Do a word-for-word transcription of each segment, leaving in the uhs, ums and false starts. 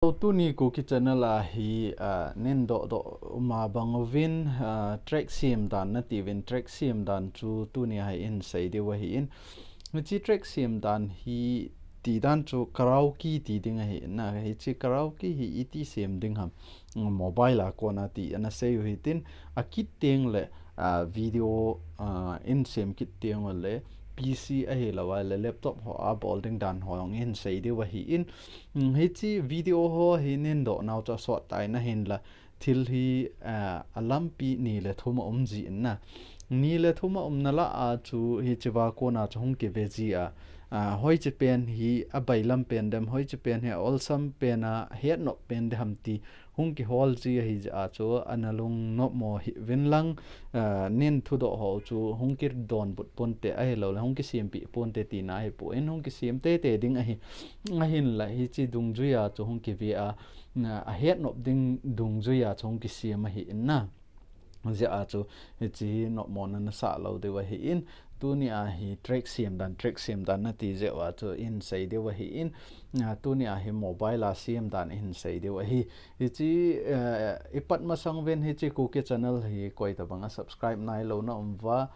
Hello, tuni Kuki channel a hi, ah, nin doh doh uma bang uvin, ah, track siam dan nati uvin, track siam dan chu tuni a hi in sei diu ahi in. Hichi track siam dan hi ti dan chu karaoke ti ding ahi in na, hichi karaoke hi iti siam ding ham, mm, mobile a kona ti ana sei u hitin, a kit teng le, ah, video, ah, in siam kit teng le, P C ahi lo a le laptop ho a bol ding dan ho in sei diu ahi in, mm, hichi video ho hi nin doh nau chu sot tai na hin la, thil hi, ah, a lampi ni le thum a um ji in na. Ni le thum a um na la a chu hichi va kona chu hung kive ji a, ah, hoichi pen hi a bailam pen dem, hoichi pen hi a olsam pen a hetnop pen de ham ti hung kihol ji ahi jeh a chu ana lung nopmo hih uvin lang, ah, nin thudoh ho chu hung kidonbut ponte ahi lo le hung kisiampi ponte tina hi poi in hung kisiam teitei ding ahi, ahin la hichi dungjui a chu hung kive a, na, a hetnop ding dungjui a chu hung kisiam ahi in na. Jeh a chu hichi hi nopmo na na sa lo diu ahi in, tuni a hi track siam dan, track siam dan nati jeh a chu in sei diu ahi in, ah, tuni a hi mobile a siam dan in sei diu ahi. Hichi, eh, i pat masang uvin hichi Kuki channel hi koi tabang a subscribe nai lo na um uva,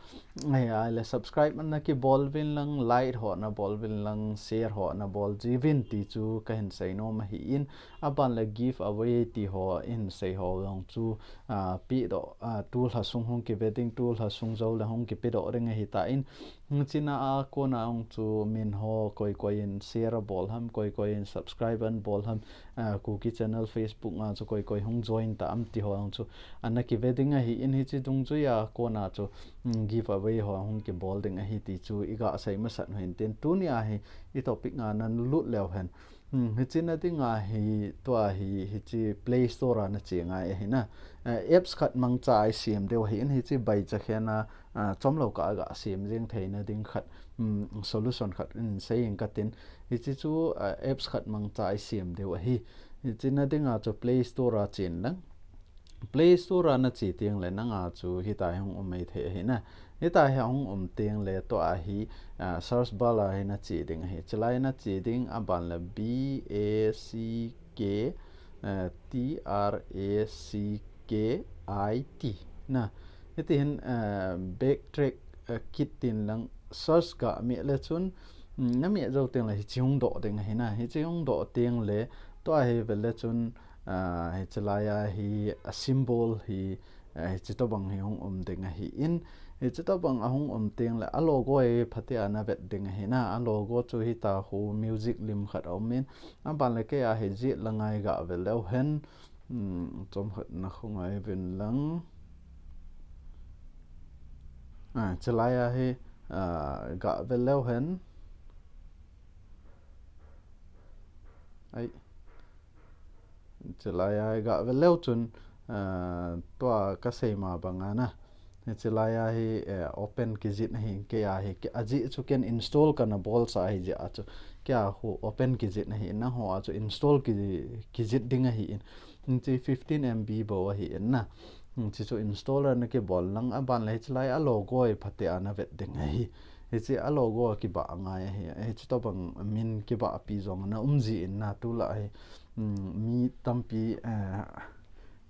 ai, ai le subscribe na kibol uvin lang, like ho na bol uvin lang, share ho na bol ji uvin ti chu ka hin sei nom ahi in, a ban le giveaway ti ho in sei ho jong chu, ah, pe doh, ah, tulha sung hung kive ding, tulha sung jou le hung kipe doh ding ahi ta in, hichi na a kona hung chu min ho koi koi in share a bol ham, koi koi in subscribe an bol ham, ah, Kuki channel Facebook a chu koi koi hung join ta am ti ho hung chu ana kive ding ahi in hichi dungjui a kona chu, mm, giveaway ho hung kibol ding ahi ti chu i ga sei masat u hin tin tuni a hi i topic a na lut leu hen. Hmm, hichi na ding a hi, tua hi, hichi Play Store a na che ngai ahi na. Eh, apps khat mangcha a i siam diu ahi in hichi bai cha khen a, ah, chom lo ka ga siam jing thei na ding khat, hmm, solution khat in sei in ka tin. Hichi chu, ah, apps khat mangcha a i siam diu ahi. Hichi na ding a chu Play Store a chen lang. Play Store a na che teng le nang a chu hitia hi hung um mai thei ahi na. Hitia hi hung um teng le tua hi, ah, search bar a hi na che ding ahi. Chulai na che ding a ban le B A C K, eh, T R A C K I T na. Hiti hin, eh, backtrack, eh, kit tin lang search ga mi le chun, mm, na mi jou teng le hichi hung doh ding ahi na. Hichi hung doh teng le tua hi ve le chun, ah, hichi lai a hi a symbol hi, ah, hichi tobang hi hung um ding ahi in, hichi tobang a hung um teng le a logo hi phatea na vet ding ahi na, a logo chu hitia hi music lim khat a um in, a ban le kei a hi jit la ngai ga ve leu hen, hmm, chom khat na khu ngai vin lang. Ah, hichi lai a hi, ah, ga ve leu hen. Ai. Hichi lai a ga ve leu chun, ah, tua ka sei ma bang a na. Hichi lai a hi, eh, open kijih na hi, kei a hi, ke, a jih chu ken install ka na bol sa hi jeh a chu. Kei a hi open kijih na hi, nang ho a chu install ki, kijih ding ahi in. Hichi fifteen M B bou ahi in na. Hichi chu installer na kibol lang a ban le hichi lai a logo hi phatea na vet ding ahi. Hichi a logo a kibah ngai ahi. Hichi tobang min kibah pi jong na um ji in na tu la hi. Hmm, mi tampi, eh,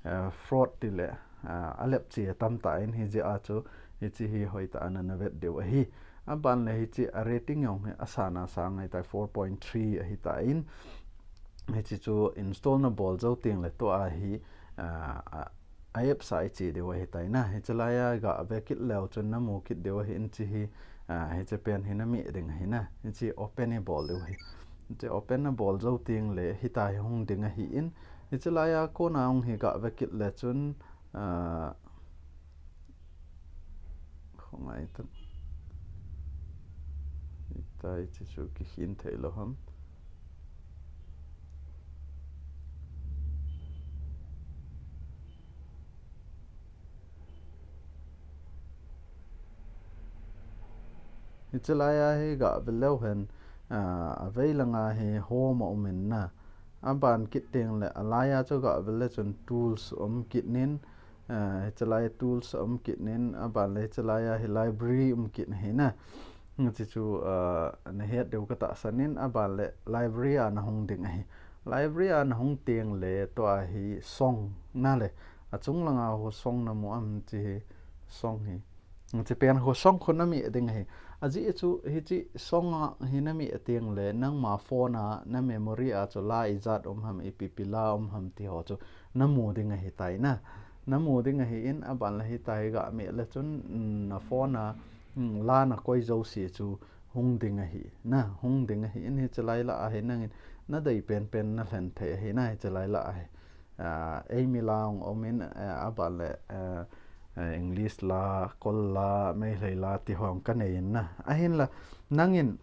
eh, fraud ti le, eh, a lep che tam ta in hi jeh a chu, hichi hi hoi ta a na na vet diu ahi. A ban le hichi a rating jong hi a sa na sa ngai ta four point three ahi ta in. Hichi chu install na bol jou teng le tua hi, ah, a, a apps a i che diu ahi ta in na. Hichi lai a ga ve kit leu chun na mu kit diu ahi in hichi hi, ah, hichi pen hi na mi ding ahi na. Hichi open i bol diu ahi. Hichi open na bol jou teng le hitia hi hung ding ahi in. Hichi lai a kona hung hi ga ve kit le chun, ah, khu ngai tan. Hitia hichi chu kikhin thei lo ham. Hichi lai a hi ga ve leu hen, ah, a vei lang a hi home a um in na. A ban kit teng le a lai a chu ga ve le chun tools um kit nin, ah, hichi lai tools um kit nin, a ban le hichi lai a hi library um kit na hi na. Hichi chu, ah, na het diu ka tahsan in, a ban le library a na hung ding ahi. Library a nahung teng le tua hi song nale. Achung langa ho song namu am chi hi song hi. Chi pen ho song khu nameh ding ahi. Ajeh chu hichi song a hi nameh teng le nangma phone a na memory a chu la ijat um ham ipi ipi la um ham ti ho chu namu ding ahitai na. Namu ding ahin aban le hitia hi gameh le chun, mm, na phone a, mm, la nakoi jouse chu hung ding ahi na, hung ding ahin hichi lai la ahi nangin nadei penpen nalhen thei ahi na hichi lai la ahi. Ah, eimi la ong omin, eh, aban le, eh, eh, English la, Kol la, Meitei la ti ho kanei in na. Ahinla nangin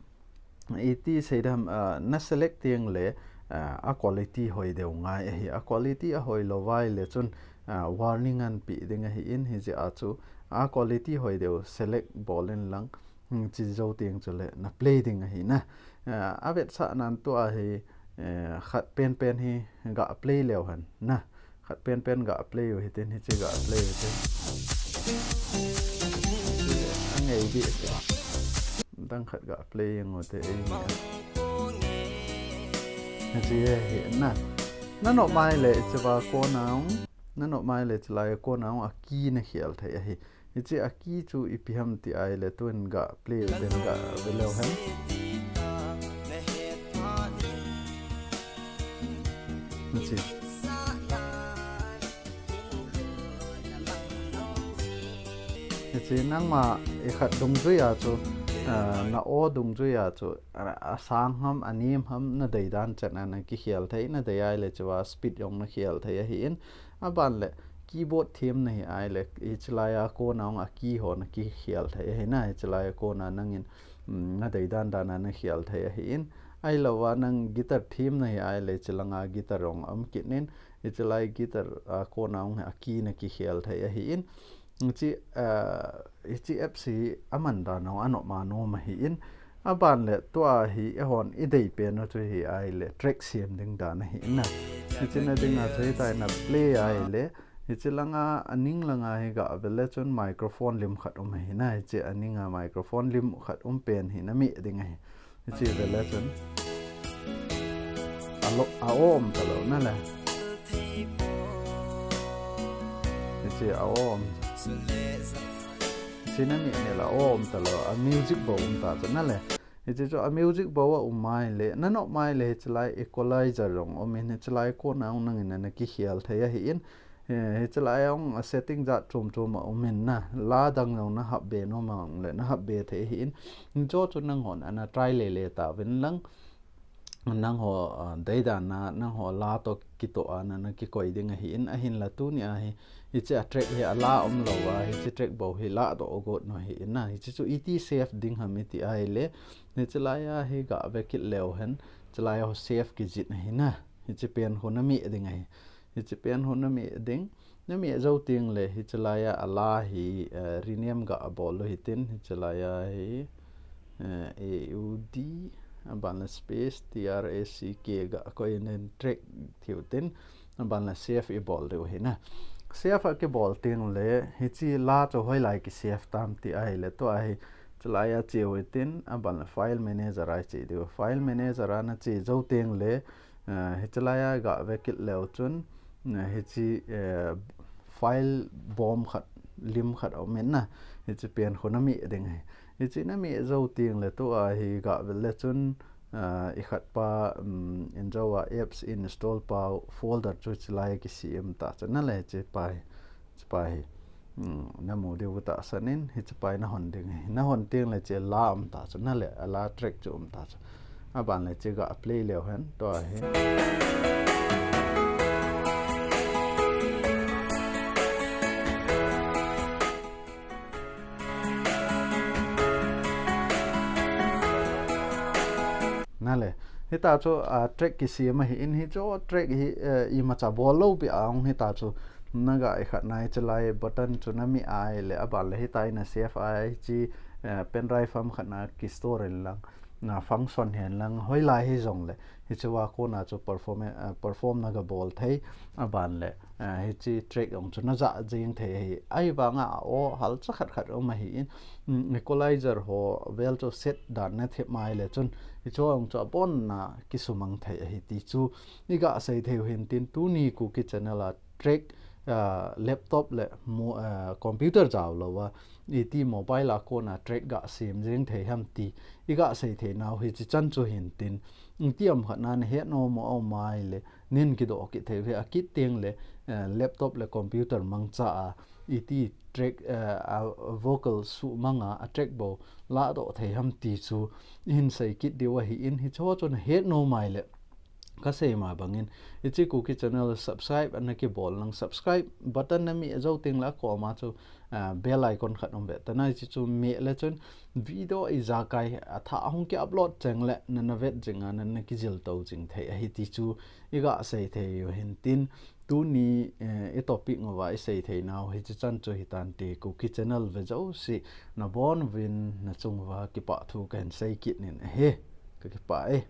iti seidam, ah, na select teng le, ah, a quality hoi deu ngai ahi. A quality ahoi lou vai le chun, ah, warning anpe ding ahin hijeh a chu a quality hoi deu select bol in lang, hmm, chi jou teng chule na play ding ahi na. Ah, avetsah nan tua hi, eh, khat penpen hi ga play leu hen na. Khat penpen ga play u hitin hichi ga play u hitin. Angei di. Dang khat ga play u te eimi a. Hichi hi na. Nanop mai le hichi va kona ong. Nanop mai le hichi lai kona ong a key nakhel thei ahi. Hichi a key chu ipi ham ti ai le tun ga play u ten ga ve leu hen. Hichi. Hichi nangma ikhat dungjui a chu, ah, na aw dungjui a chu, ah, asang ham, anem ham, nadei dan chan a nakikhel thei, nadei ai le chu a speed jong nakhel thei ahin. Aban le keyboard theme nahi ai le, hichi lai a kona ong a key ho nakikhel thei ahi na, hichi lai a kona nangin, mm, nadei dan dan a nakhel thei ahin. Ahilou a nang guitar theme nahi ai le, hichi langa guitar ong um kit in, hichi lai guitar a kona ong a key nakikhel thei ahin. Hichi, ah, hichi apps hi aman dan ong anop ma nom ahin. Aban le tua hi eihon idei pen u chu hi ai le track sem ding dan ahi na. Hichi na ding a chu hitia na play ai le. Hichi langa, aning langa hi ga ve le chun microphone lim khat um ahi na. Hichi aning a microphone lim khat um pen hi nameh ding ahi. Hichi ve le chun. Alo, a aw um talou nale. Hichi a aw um. Hichi nameh le a aw um talou. A music bou um ta chu nale. Hichi chu a music bou a um mai le, nanop mai le hichi lai equalizer jong um in hichi lai kona ong nangin nakikhel thei ahin, eh, hichi lai ong a setting jat chom chom a um in na, la dang jong nahap be nom a le nahap be thei ahin, hichu chu nanghon ana try le le tauvin lang, nangho, ah, dei dan a, nangho la toh kitoh a na, nakikoi ding ahin, ahinla tuni a hi, hichi a track hi a la umlou a, hichi track bou hi ladoh got u ahin na, hichi chu iti save ding ham iti ai le, Hichi lai a hi ga ve kit leu hen, hichi lai a ho save kijih ahi na. Hichi pen ho nameh ding ahi. Hichi pen ho nameh ding. Nameh jou teng le, hichi lai a a la hi, eh, rename ga bol u hitin, hichi lai a hi, eh, A U D, aban le space, T R A C K ga koi in track thiu tin. Aban le save ibol diu ahi na. Save a kibol teng le, hichi la chu hoilai kisave tam ti ahi le tua hi, hichi lai a che u hitin, aban le file manager a che diu. File manager a nache jou teng le, eh, hichi lai a ga ve kit leu chun, eh, hichi, eh, file bom khat, lim khat aum in na. Hichi pen ho nameh ding ahi. Hichi nameh jou teng le tua hi ga ve le chun, ah, ikhat pa, um, in jou a apps install pa folder chu hichi lai a kisem ta chu nale hichi pa hi, hichi pa hi. Um, namu diu tahsan in hichi pa hi nahon ding ahi. Nahon teng le hichi la um ta chu nale, a la track chu um ta chu. Aban le hichi ga play leu hen, tua hi. Nale, hita chu, ah, track kisem ahi in hichu track hi, eh, imacha bol lou pi a hung hita chu naga ikhat na hichi lai button chu nameh ai le aban le hita in a save ai hichi, eh, pen drive ham khat na kistore in lang. na function hen lang hoilai hijongle, hichea kona chu perform, eh, perform na gabol thei, aban le, eh, hiche track jong chu najah jeng thei ahi. Ahivanga a-o halcha khat khat um ahin, mm, equalizer ho vel chu set dan na thep mai le chun, hichea jong chu abonna kisumang thei ahi ti chu iga sei thei u hintin, tuni Kuki channel a track, ah, laptop le mo-, ah, computer jao louva, iti mobile a kona track gasem jeng thei ham ti iga sei thei nau hichi chan chu hintin, iti ham khat na nahet nom u aum mai le, nin kidoh kit thei u hi, akit teng le, eh, laptop le computer mangcha a, iti track, eh, a vocal suhmang a, a track bou ladoh thei ham ti chu ihin sei kit diu ahin, hichea chu nahet nom mai le, kasei ma bangin, hiche Kuki channel subscribe ana kibol lang, subscribe button nameh jou teng le akoma chu, ah, bell icon khat um ve tan ahi, hiche chu meh le chun video ijakai athah hung ki upload cheng le nana vet jing a, nana kijil tou jing thei ahi ti chu iga sei thei u hintin, tuni, eh, i topic uva isei thei nau hichi chan chu hitante, Kuki channel ve jouse nabon uvin nachung uva kipah thu kahin sei kit in ahi. Kakipah e.